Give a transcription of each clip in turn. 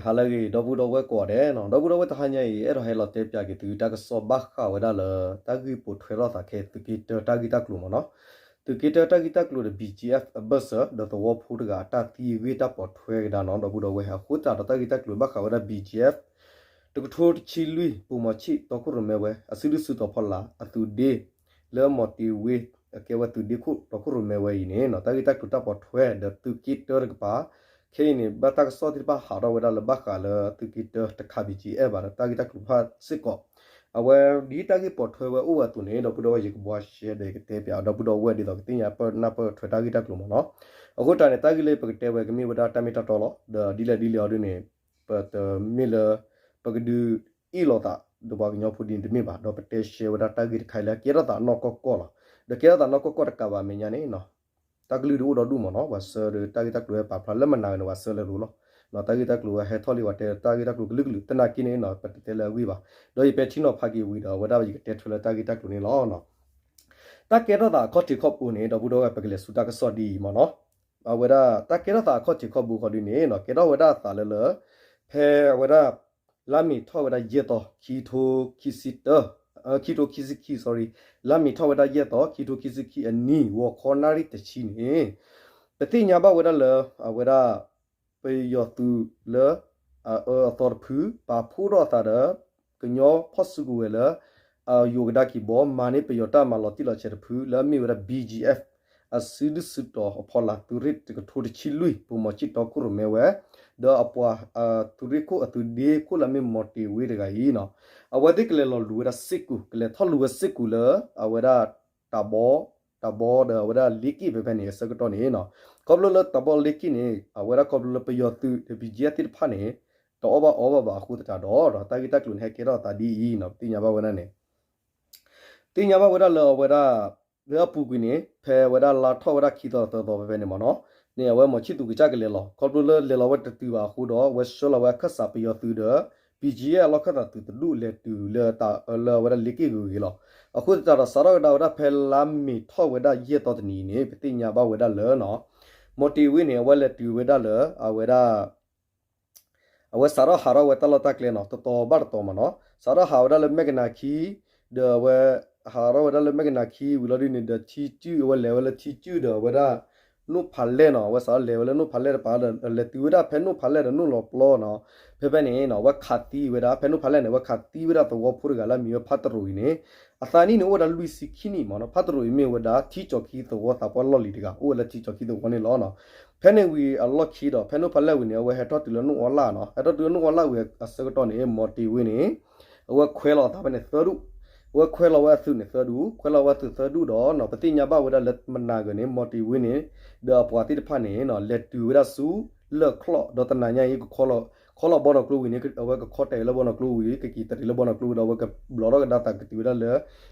ဟါလၢအဂ့ၤ ဒီပုၢ်ဒီဝဲၢ်ကိးဂၤဒဲးနီၤ, ဒီပုၢ်ဒီဝဲၢ်တဟါညါအံၤ အဲၣ်ဒိးဟဲလီၤတဲပၠးက့ၤသုတၢ်ကစီၣ်ဘၣ်ဃးဝဲဒၣ်လၢ တၢ်ဂ့ၢ်ပိာ်ထွဲထီၣ်သးခဲ သုးက့တၢတၢ်ဂ့ၢ်တၢ်ကျိၤမ့ၢ်နီၤ, သုးက့တၢတၢ်ဂ့ၢ်တၢ်ကျိၤဒီး BGF အဘၢၣ်စၢၤ ဒီးသဝီဖိတဂၤအတၢ်သံအဂ့ၢ်တၢ်ပိာ်ထွဲကဒါနီၤ, ဒီပုၢ်ဒီဝဲၢ်ဟဲ အဃိသတးဒီးတၢ်ဂ့ၢ်တၢ်ကျိၤဘၣ်ဃးဝဲဒၣ် BGF တကထိတဆံလွံၢ် ပိာ်မီၤဆံး တီခိၣ်ရိၣ်မဲဝဲ အစုဒုၣ်စုတီၤဖီလာ် အသုးဒ့ လၢမီၤတ့ၤဝ့ အကဲဝဲသုးဒ့ခိၣ်တီခိၣ်ရိၣ်မဲဝဲအံၤန့ၣ်နီၤ, တၢ်ဂ့ၢ်တၢ်ကျိၤတၢ်ပိာ်ထွဲဒီးသုးက့တၢတကပၤ ခဲအံၤန့ၣ် ဘၣ်တၢ်ကစီၣ်သ့ၣ်တဖၣ်ဟးထီၣ်ဝဲဒၣ်လၢဘၣ်ဃးလၢသုးက့တၢတခး BGF ဘၣ်ဒီးတၢ်ဂ့ၢ်တၢ်ကျိၤတဖၣ်စ့ၢ်ကီး, အဝဲဒ်တၢ်ဂ့ၢ်ပိာ်ထွဲဝဲအိၣ်ဝဲအသိးန့ၣ် ဒီပုၢ်ဒီဝဲၢ်ယကဘှါရှဲဒီးယကတဲပၠး ဒီပုၢ်ဒီဝဲၢ်ဒ်သိးကသ့ၣ်ညါပၢၢ်နၢ်ပၢၢ်ထွဲတၢ်ဂ့ၢ်တၢ်ကျိၤမ့ၢ်နီၤ, အဃိသတးန့ၣ် တၢ်ဂ့ၢ်လၢပကတဲဝဲကမ့ၢ်ဝဲဒၣ်တၢ်မ့ၢ်တၢ်တီလီၤ, ဒီးဒ်လဲၣ်ဒ်လဲၣ်အီၤဒ်န့ၣ် ပတမ့ၢ်လၢ ပကဒုးအ့ၣ်လိာ်သး ဒီးပှၤကညီဖိဒ်န့ၣ်တမ့ၢ်ဘၣ်, ဒီးပတဲရှဲဝဲဒၣ်တၢ်ဂ့ၢ်တခါအံၤလၢကဲထီၣ်သးနီၢ်ကီၢ်ကီၢ်လီၤ, ဒီးကဲထီၣ်သးနီၢ်ကီၢ်ကီၢ်တကးဘၣ်အမဲာ်ညါန့ၣ်နီၤ, တၢ်ကလုၢ်ဒုးအိၣ်ဒီဒူၣ်မ့ၢ်နီၤ, ပှၤဆှၢဒီးတၢ်ဂ့ၢ်တၢ်ကျိၤဝဲပာ်ဖျါလၢမနၤဂၤန့ၣ် ပှၤဆှၢလၢလိၤလီၤ, တၢ်ဂ့ၢ်တၢ်ကျိၤဝဲဟဲထီၣ်လံ ပှၤတဲတၢ်ဂ့ၢ်တၢ်ကျိၤကလုာ်ကလုာ် သနာ်က့န့ၣ်နီၤ ပတတဲလၢအဂ့ၢ်ဘၣ်, ဒီးယပဲာ်ထံနီၤဖးက့ၤဝံၤဒီး အဝဲဒၣ်ယကတဲထွဲလၢတၢ်ဂ့ၢ်တၢ်ကျိၤန့ၣ်လီၤ. တၢ်ကဲထီၣ်သးအခီၣ်ထံးခီၣ်ဘိန့ၣ် ဒီပုၢ်ဒီဝဲၢ်ပကလဲၤဆူတၢ်ကစီၣ်ဒ်အံၤမ့ၢ်နီၤ, အဝဲဒၣ်တၢ်ကဲထီၣ်သးအခီၣ်ထံးခီၣ်ဘိခီဒ်န့ၣ်နီၤ ကဲထီၣ်ဝဲဒၣ်အသးလၢလၢ ဖဲအဝဲဒၣ် လါမ့ၤထီၣ်ဝဲဒၣ်ယဲၢ်သီ ခံထိခံဆံတၢ ခံထိခံဆံခံ sorry, လါမ့ၤထီၣ်ဝဲဒၣ်ယဲၢ်သီ ခံထိခံဆံခံအနံၤ ဂီၤခီနၣ်ရံၣ်တဆံန့ၣ် ပသ့ၣ်ညါဘၣ်ဝဲဒၣ်လၢ အဝဲဒၣ် ပယီၤသုးလၢ အအၢအသီတဖု ပာ်ဖှိၣ်ထီၣ်အသးဒီး ကညီဖီၣ်စုကဝဲၤလၢ အယိာ်ကဒါက့ၤဘီ မၤန့ၢ်ပယီၤတၢ်မၤလီၤတံၢ်လီၤဆဲးတဖု လၢအမ့ၢ်ဝဲဒၣ် BGF အစုဒုၣ်စုတီၤအဖီလာ် သုးရ့ၣ်တကထိတဆံလွံၢ် ပိာ်မီၤဆံးတီခိၣ်ရိၣ်မဲဝဲ ဒီးအပှၤ သုးရ့ၣ်ခိၣ်အသုးဒ့ခိၣ်လၢအမ့ၢ်မီၤတ့ၤဝ့တဂၤအံၤနီၤ, အဝဲသ့ၣ်ကလဲၤလီၤလူၤဝဲဒၣ်စ့ၢ်ကီး ကလဲၤထီၣ်လူၤဝဲစ့ၢ်ကီးလၢ အဝဲဒၣ် တၢ်ဘီ တၢ်ဘီဒီးအဝဲဒၣ်လ့က့ၣ်ဖဲဖဲန့ၣ် အဆၢကတီၢ်န့ၣ်နီၤ, ခီဖျိလၢတၢ်ဘီလ့က့ၣ်န့ၣ် အဝဲဒၣ်ခီဖျိလၢပယီၤသုးဒီး BGF သ့ၣ်တဖၣ်န့ၣ် တအီၣ်ဘၣ်အီဘၣ်ဘၣ်အဃိသတးဒီး တၢ်ဂ့ၢ်တၢ်ကျိၤန့ၣ် ဟဲကဲထီၣ်အသးဒ်အံၤနီၤ ပသ့ၣ်ညါဘၣ်ဝဲဒၣ်န့ၣ် သ့ၣ်ညါဘၣ်ဝဲဒၣ်လၢအဝဲဒၣ် လၢအပူၤကွံာ်န့ၣ် ဖဲအဝဲဒၣ်လါထီၣ်ဝဲဒၣ်ခံသီသၢသီဖဲဖဲန့ၣ်မ့ၢ်နီၤ, န့ၣ်အဝဲမီၤဆံးသူၣ်ကစၢ်ကလဲၤလီၤ ခီဖျိလၢလဲၤလီၤဝဲတတုၤဘၣ်အဃိဒီး အဝဲဆှၢလီၤဝဲအခၢၣ်စးပယီၤသုးဒီး BGF အလီၢ်ခၢၣ်သးသုးတဒူၣ် လဲၤတုၤလၢတၢ်အၢလၢအဝဲဒၣ်လ့က့ၣ်ဂ့ၤဂ့ၤလီၤ. အဃိသတးဒီး စးထီၣ်ကဒါဝဲဒၣ်ဖဲလါမ့ၤထီၣ်ဝဲဒၣ်ယဲၢ်သီတနံၤန့ၣ် ပသ့ၣ်ညါဘၣ်ဝဲဒၣ်လၢ မီၤတ့ၤဝ့န့ၣ် အဝဲလဲၤတုၤဝဲဒၣ်လၢ အဝဲဒၣ် အဝဲစးထီၣ်ဟးထီၣ်ဝဲတၢ်လီၢ်တၢ်ကျဲနီၤ တတီၤဘၣ်တတီၤမ့ၢ်နီၤ, စးထီၣ်ဟးဝဲဒၣ်လၢမဲၣ်ကနၤခံ ဒီးအဝဲ ဟးထီၣ်ဝဲဒၣ်လၢမဲၣ်ကနၤခံဝံၤလီၤဒ်န့ၣ်ဒီး ထံကုၢ်အဝဲလဲၤဝဲလၢထံကုၢ်ဒီးအဝဲဒၣ် နိၣ်ဖးလဲၢ်နီၤ, အဝဲစးထီၣ်လဲၤဝဲလၢနိၣ်ဖးလဲၢ်တပၤဒီး လဲၤတုၤဝဲဒၣ်ဖဲနိၣ်ဖးလဲၢ်ဒီးနိၣ်လီၤပျီနီၤ, ဖဲဖဲန့ၣ်နီၤ အဝဲခးသံဝဲဒၣ် ဖဲနိၣ်ဖးလဲၢ်န့ၣ် အဝဲခးသံဝဲဒၣ်သဝီဖိတဂၤလၢအမံၤဝဲဖးတရိးအံၤန့ၣ် အသးနံၣ်န့ၣ်အိၣ်ဝဲဒၣ်လွံၢ်ဆံခံနံၣ်မ့ၢ်နီၤ, ဖးတရိးအံၤမ့ၢ်ဝဲဒၣ် ထံကၠီၤခံသဝီသးပှၢ်လီၢ်လံၤတဂၤ အိၣ်ဝဲလၢထံကၠီၤခံသဝီန့ၣ်လီၤ. ဖဲန့ၣ်ဝံၤအလီၢ်ခံဒီး ဖဲနိၣ်ဖးလဲၢ်ဝံၤန့ၣ် အဝဲဟဲထီၣ်တုၤလၢနိၣ်အီလၣ်နီၤ, ဟဲထီၣ်တုၤလၢနိၣ်အီလၣ်ဝံၤအဆၢကတီၢ်န့ၣ် မီၤတ့ၤဝ့န့ၣ် အဝဲခွဲးလီၤအသးဖဲန့ၣ်သၢဒူၣ်, အဝဲခွဲးလီၤဝဲအသုးန့ၣ်သၢဒူၣ်, ခွဲးလီၤဝဲအသုးသၢဒူၣ်ဒီးနီၤ ပသ့ၣ်ညါဘၣ်ဝဲဒၣ်လၢမနၤဂၤန့ၣ် မီၤတ့ၤဝ့န့ၣ် ဒီးအပှၤသ့ၣ်တဖၣ်န့ၣ်နီၤ လဲၤတုၤဝဲဒၣ်ဆူ လၢၢ်ချီၣ် ဒီးတနၤညါအံၤ ခီလီၤဘီနီၢ်ကျိဝံၤန့ၣ် အဝဲကခီတဲာ်လၢဘီနီၢ်ကျိဝံၤ ကက့ၤတရံးလၢဘီနီၢ်ကျိဝံၤဒီး အဝဲကဘျီထီၣ်ကဒါသးကတုၤဝဲဒၣ်လၢ လ့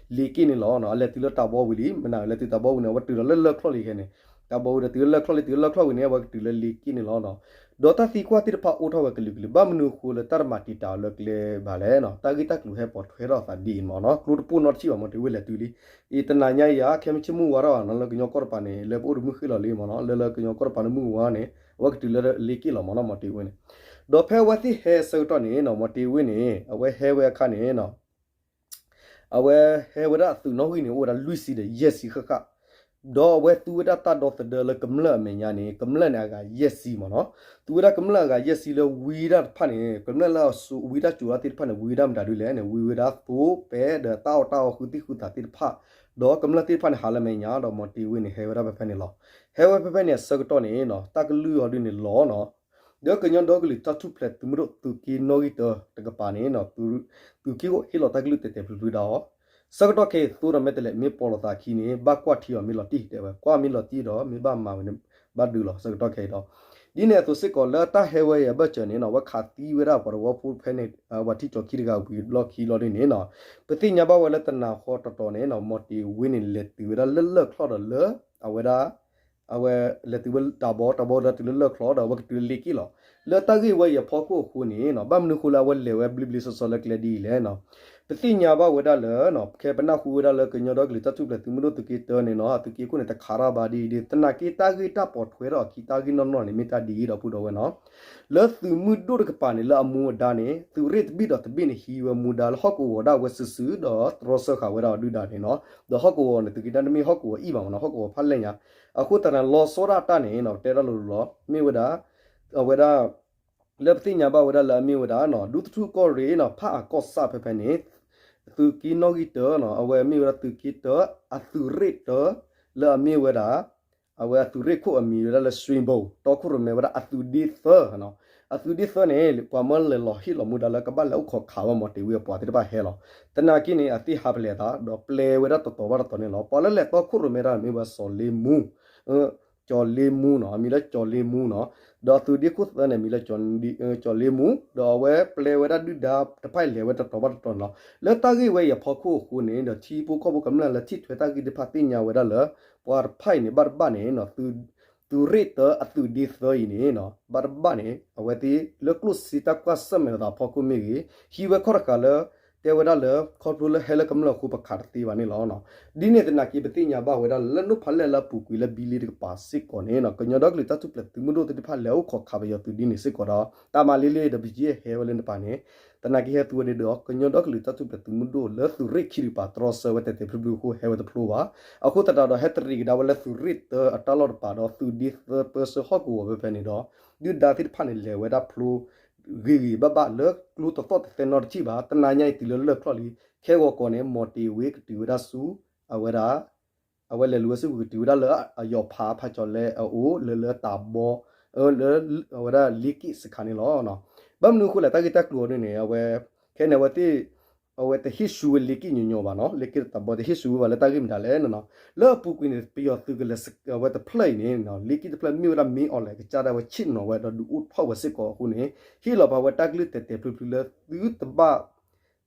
က့ၣ်န့ၣ်လီၤ. အလဲၤတုၤလၢတၢ်ဘီဝံၤလံ မနၤလဲၤတုၤတၢ်ဘီဝံၤန့ၣ် အဝဲတုၤလီၤလၢလၢၢ်ချီၣ်လံခဲန့ၣ်, တၢ်ဘီဝံၤဒီးတုၤလၢလၢၢ်ချီၣ်လံ တုၤလၢလၢၢ်ချီၣ်ဝံၤန့ၣ် အဝဲကတုၤလၢလ့က့ၣ်န့ၣ်လီၤ. ဒီးတၢ်သံကွၢ်သ့ၣ်တဖၣ်အိၣ်ထီၣ်ဝဲကလုာ်ကလုာ် ဘၣ်မနုၤအဃိလၢတၢ်တမၤတံာ်တာ်အီၤလၢကျဲဘၣ်လဲၣ်နီၤ, တၢ်ဂ့ၢ်တၢ်ကျိၤဟဲပိာ်ထွဲထီၣ်အသးဒ်အံၤမ့ၢ်နီၤ, ကျိတပိၢ်နီတထံၣ်ဘၣ် မီၤတ့ၤဝ့လဲၤတုၤလံ အံၤတနၤညါအံၤဧါ ခဲမုၢ်ဆ့ၣ်မုၢ်ဝါထီၣ်ဘၣ်နီၤ လၢကညီကီၢ်တပၤန့ၣ် လၢပအိၣ်တမုၢ်ဃ့ၢ်လီၤလံမ့ၢ်နီၤ, လၢလၢကညီကီၢ်တပၤန့ၣ်မုၢ်ဝါန့ၣ် အဝဲကတုၤလၢလ့က့ၣ်လီၤမ့ၢ်နီၤ မီၤတ့ၤဝ့န့ၣ်. ဒီးဖဲအဝဲသ့ၣ်ဟဲအဆၢကတီၢ်န့ၣ်နီၤ မီၤတ့ၤဝ့န့ၣ် အဝဲဟဲဝဲအခါန့ၣ်နီၤ အဝဲဟဲဝဲဒၣ်အသုးနီၣ်ဂံၢ်န့ၣ် အိၣ်ဝဲဒၣ်လွံၢ်ဆံဒီးယဲၢ်ဆံဃၣ်ဃၣ်, ဒီးအဝဲသူဝဲဒၣ်တၢ်ဒီသဒၢလၢကမျၢၢ်အမဲာ်ညါန့ၣ် ကမျၢၢ်န့ၣ်အဂၤယဲၢ်ဆံမ့ၢ်နီၤ, သူဝဲဒၣ်ကမျၢၢ်အဂၤယဲၢ်ဆံလၢဝံဒၣ်တဖၣ်န့ၣ် ကမျၢၢ်လၢအဝံဒၣ်ကၠိၤဒၣ်သ့ၣ်တဖၣ်န့ၣ် ဝံဝဲဒၣ်မတၤဒ်လဲၣ်န့ၣ် ဝံဝဲဒၣ်သိပဲဒီးတၢ်အီၣ်တၢ်အီဃုသံၣ်ဃုသးသ့ၣ်တဖၣ်, ဒီးကမျၢၢ်သ့ၣ်တဖၣ်န့ၣ် ဟးလၢမဲာ်ညါ ဒီးမီၤတ့ၤဝ့န့ၣ်ဟဲဝဲဒၣ်ဖဲဖဲန့ၣ်လီၤ. ဟဲဝဲဖဲဖဲန့ၣ်အဆၢကတီၢ်န့ၣ်နီၤ တၢ်ကလုၢ်အီၤဒ်န့ၣ်လီၤနီၤ ဒီးကညီဒီကလုာ်တၢ်ထူၣ်ဖျဲးသုးမုၢ်ဒိၣ်သုးက့နီၣ်ဂံၢ်တၢတကပၤန့ၣ်နီၤ သုးက့ခိၣ်ဟ့ၣ်လီၤတၢ်ကလုၢ်တဲာ်တဲာ်ဖျုးဖျုးဒၣ်အီၤ, ဆၢကတီၢ်ခဲအံၤသိဒီးမဲာ်တဲးလဲးမ့ၢ်ပိာ်လိာ်သးခံန့ၣ် ဘၣ်ကွၢ်ထံအီၤမ့ၢ်လီၤတံၢ်တဲဝဲ ကွၢ်မ့ၢ်လီၤတံၢ်ဒီးမ့ၢ်ဘၣ်မၤဝဲန့ၣ် ဘၣ်ဒုးလီၤဆၢကတီၢ်ခဲအံၤဒီး ဒ်န့ၣ်အသိးစ့ၢ်ကီးလၢတၢ်ဟဲဝဲအံၤအဘၢၣ်စၢၤန့ၣ်နီၤ အဝဲခးသံဝဲဒၣ်ပှၤသဝီဖိဖဲန့ၣ် ပှၤထံကၠီၤခံတဂၤဝံၤဘျီခံလီၤဒ်န့ၣ်နီၤ ပသ့ၣ်ညါဘၣ်ဝဲလၢတနၤဃီတီၤတီၤန့ၣ်နီၤ မီၤတ့ၤဝ့န့ၣ် လဲၤတုၤဝဲဒၣ်လၢလၢၢ်ချီၣ်ဒီးလၢ အဝဲဒၣ် အဝဲလဲၤတုၤဝဲတၢ်ဘီ တၢ်ဘီဒီးတုၤလၢလၢၢ်ချီၣ်ဒီးအဝဲကတုၤလၢလ့က့ၣ်လီၤ. လၢတၢ်ဂ့ၢ်ဝဲအံၤအဖီခိၣ်အဃိန့ၣ်နီၤ ဘၣ်မနုၤအဃိလၢအဝဲလဲၤဝဲဘျ့ဘျ့ဆှီဆှီလၢကျဲဒ်အံၤလဲၣ်နီၤ. ဖ ပသ့ၣ်ညါဘၣ်ဝဲဒၣ်လၢ ခဲပနၢ်ဟူဝဲဒၣ်လၢကညီဒီကလုာ်တၢ်ထူၣ်ဖျဲးသုးမုၢ်ဒိၣ်သုးက့တၢန့ၣ်နီၤ အသုးက့ခိၣ်န့ၣ် တခးထီၣ်ဘၣ်ဒ်အံၤဒ် သနာ်က့တၢ်ဂ့ၢ်တၢ်ပိာ်ထွဲထီၣ်အခံတၢ်ဂ့ၢ်နီၢ်နီၢ်န့ၣ် မ့ၢ်တၢ်ဒ်အံၤဒီပုၢ်ဒီဝဲၢ်နီၤ လၢသုးမုၢ်ဒိၣ်တကပၤန့ၣ် လၢအမူအဒါန့ၣ် သုးရ့ၣ်တဘ့ၣ်ဒီးတဘ့ၣ်န့ၣ် ဟံးဝဲမူဒါလၢဟီၣ်ကဝီၤဒၣ်ဝဲစုာ်စုာ် ဒီးတြီဆၢဃာ်ဝဲဒၣ်အီၤဒုၣ်ဒါန့ၣ်နီၤ ဒီးဟီၣ်ကဝီၤန့ၣ် သုးက့တၢ်တမ့ၢ်ဟီၣ်ကဝီၤအံၤဘၣ်မနီၤ ဟီၣ်ကဝီၤဖးလဲၢ်ညါ အဃိသတးန့ၣ် လီၤဆီဒၣ်တၢ်န့ၣ် တဲဒၣ်လိၤလိၤလီၤ မ့ၢ်ဝဲဒၣ် အဝဲဒၣ် လၢပသ့ၣ်ညါဘၣ်ဝဲဒၣ်လၢအမ့ၢ်ဝဲဒၣ် ဒူသထူၣ်ကီၢ်ရ့ၣ်နီၤ ဖးအကီၢ်ဆၣ်ဖဲဖဲန့ၣ် သုးက့နီၣ်ဂံၢ်တၢနီၤ အဝဲမ့ၢ်ဝဲဒၣ်သုးက့တၢ အသုးရ့ၣ်တၢ လၢအမ့ၢ်ဝဲဒၣ် အဝဲအသုးရ့ၣ်ခိၣ်အမံၤဝဲဒၣ်လၢ ရွှေဘို တီခိၣ်ရိၣ်မဲဝဲဒၣ်အသုးဒ့သၢနီၤ အသုးဒ့သၢန့ၣ် ပှၤမၢလဲၤလီၤဟ့ၣ်လီၤမူဒါလၢကဘၣ်လဲၤအိၣ်ခိးခးဝဲမီၤတ့ၤဝ့အပှၤသ့ၣ်တဖၣ်ဟဲလီၤ သနာ်က့န့ၣ် အသ့ၣ်ဟးဖျဲးအသး ဒီးပျဲဝဲဒၣ်တတီၤဘၣ်တတီၤန့ၣ်လီၤ ပှၤလၢလဲၤတီခိၣ်ရိၣ်မဲတၢ်မ့ၢ်ဝဲစီၤလ့မူ ကၠီၤလ့မူနီၤ အမံၤလၢကၠီၤလ့မူနီၤ ဒီးအသုးဒ့ခိၣ်သၢန့ၣ် အမံၤလၢ ကၠီၤလ့မူ ဒီးအဝဲပျဲဝဲဒၣ်ဒုၣ်ဒါတဖၣ်လဲၤဝဲတတီၤဘၣ်တတီၤန့ၣ်လီၤ လၢတၢ်ဂ့ၢ်ဝဲအံၤအဖီခိၣ်အဃိန့ၣ် ဒီးထံဖိကီၢ်ဖိကမျၢၢ်လၢထံၣ်ထွဲတၢ်ဂ့ၢ်တဖၣ်သ့ၣ်ညါဝဲဒၣ်လၢ ပှၤတဖၣ်အံၤန့ၣ် ဘၣ်တဘၣ်န့ၣ် သုးရ့ၣ်တၢအသုးဒ့သၢအံၤန့ၣ် ဘၣ်တဘၣ်န့ၣ် အဝဲသ့ၣ်လၢကျိၣ်စ့တၢ်ကွၢ်ဆၢၣ်မဲာ်လိာ်သးအဖီခိၣ်မ့ၢ်ဂ့ၤ ဟံးဝဲခီၣ်တဃာ်လၢ တဲဝဲဒၣ်လၢ ခီဖျိလၢဟဲလၢကမျၢၢ်အဃိပခးတသ့ဘၣ်န့ၣ်လီၤ. ဒ်န့ၣ်သနာ်က့ ပသ့ၣ်ညါဘၣ်ဝဲဒၣ်လၢ လၢနိၣ်ဖးလဲၢ်လၢအပူၤကွံာ်လၢဘံလ့တကပၤစ့ၢ်ကီးန့ၣ် ကညီဒီကလုာ်တၢ်ထူၣ်ဖျဲးသုးမုၢ်ဒိၣ်သ့ၣ်တဖၣ်လဲၤအိၣ်ခိးခးပယီၤသုးဒ်န့ၣ်စ့ၢ်ကီးဒီး တၢ်မၤလ့လ့ဒီး ပယဲၢ်ဟဲဝဲလၢနပၤန့ၣ် သနာ်က့ဟဲသူဝဲန့ၣ်ဒီး ကညီဒီကလုာ်တၢ်ထူၣ်ဖျဲးသုးမုၢ်ဒိၣ်လၢသုးရ့ၣ်ခံတကပၤတြီဆၢဝဲတဲာ်တဲာ်ဖျုးဖျုးအဃိဟဲဝဲတဖျိဘၣ်. အဃိသတးဒီး ဟဲတရံးကဒါဝဲလၢသုးရ့ၣ်တၢအတၢ်လီၢ်တပၤဒီး သုးဒ့သၢပၢဆှၢဟီၣ်ကဝီၤဖဲဖဲန့ၣ်ဒီး ဒုၣ်ဒါသ့ၣ်တဖၣ်န့ၣ် လဲၤဝဲဒၣ်ဖျိ ဂ့ၤဂ့ၤဘၣ်ဘၣ်လၢကျိတသီၣ်တသဲနီတထံၣ်ဘၣ်. တနၤညါအံၤတုၤလၢလၢၢ်ချီၣ်လံ ခဲဂီၤကီးန့ၣ် မီၤတ့ၤဝ့ကတုၤဝဲဒၣ်ဆူ အဝဲဒၣ် အဝဲလဲၤလူၤဝဲဆူပူၤကတုၤဝဲဒၣ်လၢအယီၤဖးဖးကၠီၤလဲအအိၣ် လၢလၢတၢ်ဘီ လၢအဝဲဒၣ်လ့က့ၣ်စခါန့ၣ်လီၤ. ဘၣ်မနုၤအဃိလဲၣ် တၢ်ဂ့ၢ်တၢ်ကျိၤအီၤဒ်န့ၣ် အဝဲ ခဲန့ၣ်အဝဲသ့ၣ် အဝဲတဟ့ၣ်ဆူဝဲလ့က့ၣ်ညီညီဘၣ်နီၤ လ့က့ၣ်တၢ်ဘီတဟ့ၣ်ဆူဝဲဘၣ်လၢတၢ်ဂ့ၢ်မတၤလဲၣ်နီၤ. လၢအပူၤကွံာ်န့ၣ် ပယီၤသုးကလဲၤအဝဲတဖျၢၣ်အံၤန့ၣ် လ့က့ၣ်တဖျၢၣ်မ့ၢ်ဝဲဒၣ် မင်းအောင်လှိုင် ကစၢ်ဒၣ်ဝဲဆ့ၣ်နီၤဝဲဒီးဒုးအိၣ်ထီၣ်ဝဲစ့ၢ်ကီးအဃိန့ၣ် ဟ့ၣ်လီၤပာ်ဝဲတၢ်ကလုၢ်တဲာ်တဲာ်ဖျုးဖျုးလၢသုတဘၣ်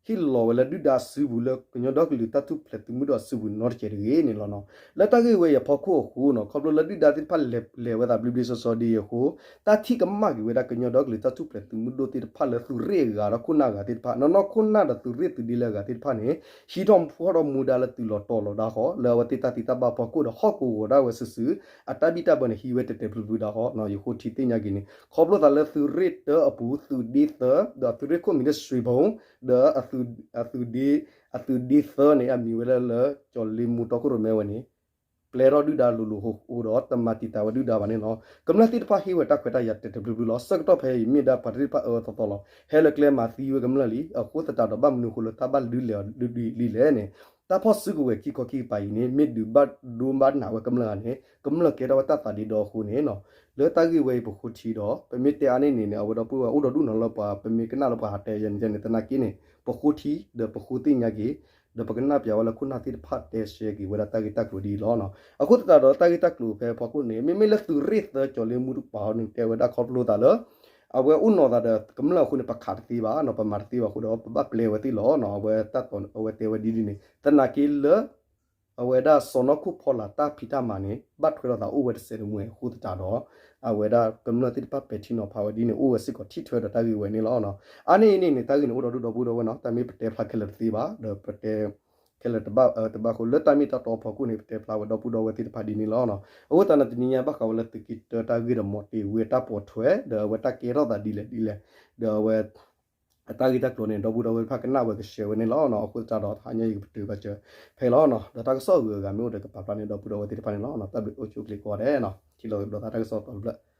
ဟ့ၣ်လီၤဝဲလၢဒုၣ်ဒါစုပူၤလၢကညီဒီကလုာ်တၢ်ထူၣ်ဖျဲးသုးမုၢ်ဒိၣ်အစုပူၤနီတစဲးတဂ့ၤန့ၣ်လီၤနီၤ. လၢတၢ်ဂ့ၢ်ဝဲအံၤအဖီခိၣ်အဃိနီၤ ခီဖျိလၢဒုၣ်ဒါသ့ၣ်တဖၣ်လဲၤဝဲသးဘျ့ဘျ့ဆှီဆှီဒ်အံၤအဃိ တၢ်ထံၣ်ကမၣ်က့ၤဝဲဒၣ်ကညီဒီကလုာ်တၢ်ထူၣ်ဖျဲးသုးမုၢ်ဒိၣ်သ့ၣ်တဖၣ်လၢသုးရ့ၣ်အဂၤဒီးခိၣ်နၢ်အဂၤသ့ၣ်တဖၣ် နီၢ်နီၢ်ခိၣ်နၢ်ဒီးသုးရ့ၣ်သုးဒ့လၢအဂၤသ့ၣ်တဖၣ်န့ၣ် ဟံးထီၣ်မူထီၣ်ဒီးမူဒါလၢတုၤလီၤတီၤလီၤဒၣ်ဃီ လၢအဝဲသ့ၣ်တၢ်သံတၢ်ဘၣ်အဖီခိၣ်ဒီးဟီၣ်ကဝီၤဒၣ်ဝဲစုာ်စုာ် အတၢ်ဘံၣ်တၢ်ဘၢန့ၣ် ဟံးဝဲတဲာ်တဲာ်ဖျုးဖျုးဒၣ်ဃီနီၤ. ယဃိထံသ့ၣ်ညါက့ၤန့ၣ် ခီဖျိသးလၢသုးရ့ၣ်တၢအပူၤ သုးဒ့သၢ ဒီးအသုးရ့ၣ်ခိၣ်မံၤလၢ ရွှေဘို ဒီး အသုးဒ့ အသုးဒ့သၢန့ၣ် အမံၤဝဲလၢလၢ ကၠီၤလ့မူတီခိၣ်ရိၣ်မဲဝဲန့ၣ် ပျဲထီၣ်ဒုၣ်ဒါလိၤလိၤဟိဟိဒီး တမၤတံာ်တာ်ဝဲဒုၣ်ဒါဘၣ်န့ၣ်လီၤ. ကမျၢၢ်သ့ၣ်တဖၣ်ဟ့ၣ်ဝဲတၢ်ခွဲးတၢ်ယာ်တဲာ်တဲာ်ဖျုးဖျုးလီၤ. ဆၢကတီၢ်ဖဲအံၤမ့ၢ်ဒၣ်ပှၤသ့ၣ်တဖၣ်အၢအၢသီသီလီၤ. ဟဲလၢကျဲမၤသံဝဲကမျၢၢ်လံ. အဃိသတးဒီးဘၣ်မနုၤအဃိလၢတၢ်ဘၣ်ဒုးလဲၤအီၤဒ်ဒ်လံလဲၣ်န့ၣ် တၢ်ဖီၣ်စုကဝဲၤခံခီခံကပၤအံၤန့ၣ် မ့ၢ်ဒုးဘၣ်ဒိဘၣ်နးဝဲကမျၢၢ်ဧါန့ၣ် ကမျၢၢ်ကဲထီၣ်ဝဲတၢ်သးဒ့ဒီအဃိန့ၣ် လၢတၢ်ဂ့ၢ်ဝဲအံၤပဃိထံဒီး ပမ့ၢ်တဲအါန့ၢ်န့ၣ်န့ၣ် အဝဲဒီပုၢ်ဝဲၢ်အိၣ်ဒီးဒူၣ်နီၤလၢပှၤ ပမ့ၢ်ကနၣ်လၢပှၤဟးတဲယဲန့ၣ်ယဲန့ၣ် သနာ်က့န့ၣ် ပဃိထံ ဒီးပဃိသ့ၣ်ညါက့ၤ ဒီးပကနၣ်ပၠးဝဲလၢခိၣ်နၢ်သ့ၣ်တဖၣ်တဲရှဲက့ၤဝဲဒၣ်တၢ်ဂ့ၢ်တၢ်ကျိၤဒ်အံၤလီၤ. အဃိသတးဒီးတၢ်ဂ့ၢ်တၢ်ကျိၤဖဲအဖီခိၣ်န့ၣ် မ့မ့ၢ်လၢသုးရ့ၣ်သၢကၠီၤလ့မူတကပၤဟီန့ၣ် တဲဝဲဒၣ်ခီဖျိသးလၢ အဝဲအိၣ်နီၤသးဒီးကမျၢၢ်အဃိန့ၣ် ပခးတသ့ဘၣ်နီၤ ပမၤတသ့ဘၣ်အဃိဒီး ပဘၣ်ပျဲဝဲသ့လီၤနီၤ အဝဲတၢ်တီ အဝဲတဲဝဲဒ်ဒ်န့ၣ် သနာ်က့လၢ အဝဲဒၣ်စီၢ်နီၤခိၣ်ဖီလာ်တၢ်ဖံးတၢ်မၤန့ၣ် ဘၣ်ထွဲလိာ်သးအိၣ်ဝဲတစဲးတမှဲၤအဃိသတးဒီး အဝဲဒၣ်ကမျၢၢ်သ့ၣ်တဖၣ်ပဲာ်ထံနီၤဖးဝဲဒ်န့ၣ် အိၣ်ဝဲစ့ၢ်ကီးထံၣ်ထွဲဒီးတၢ်ဂ့ၢ်ဝဲန့ၣ်လီၤ. အါန့ၢ်အံၤန့ၣ်န့ၣ် တၢ်ဂ့ၢ်န့ၣ်အိၣ်ဒီးဒူၣ်ဒီပုၢ်ဒီဝဲၢ်နီၤ တၢ်မ့ၢ်ပတဲဖျါခဲလၢာ်တသ့ဘၣ် ဒီးပတဲ ခဲလၢာ်တဘၣ် တဘၣ်ဃိ လၢတၢ်မ့ၢ်တၢ်တီအဖီခိၣ်န့ၣ် ပတဲဖျါဝဲဒီပုၢ်ဒီဝဲၢ်သ့ၣ်တဖၣ်ဒ်န့ၣ်လီၤ. အဃိသတးန့ၣ် တနံၤညါဘၣ်ဃးဝဲလၢသုးက့တၢတၢ်ဂ့ၢ်ဒီးမီၤတ့ၤဝ့အတၢ်ပိာ်ထွဲ ဒီးအဝဲတၢ်ကဲထီၣ်သးဒ်လဲၣ်ဒ်လဲၣ် ဒီးအဝဲ အတၢ်ဂ့ၢ်တၢ်ကျိၤန့ၣ် ဒီပုၢ်ဒီဝဲၢ်တဖၣ်ကနၣ်ဝဲက share ဝဲန့ၣ်လီၤ. အဃိသတးဒီး တဟါညါအံၤကပတုာ်ဘၣ်စၢၤဖဲလီၤ. ဒီးတၢ်ကစီၣ်အဂုၤအဂၤမ့ၢ်အိၣ်ဒီးကပာ်ဖျါန့ၣ် ဒီပုၢ်ဒီဝဲၢ်သ့ၣ်တဖၣ်န့ၣ်လီၤ. တၢ်ဘျုးအိၣ်ဆူၣ်အိၣ်ချ့ကိးဂၤဒဲးနီၤ ထံၣ်လိာ်ကဒီးသးတၢ်ကစီၣ်အသီတဖျၢၣ်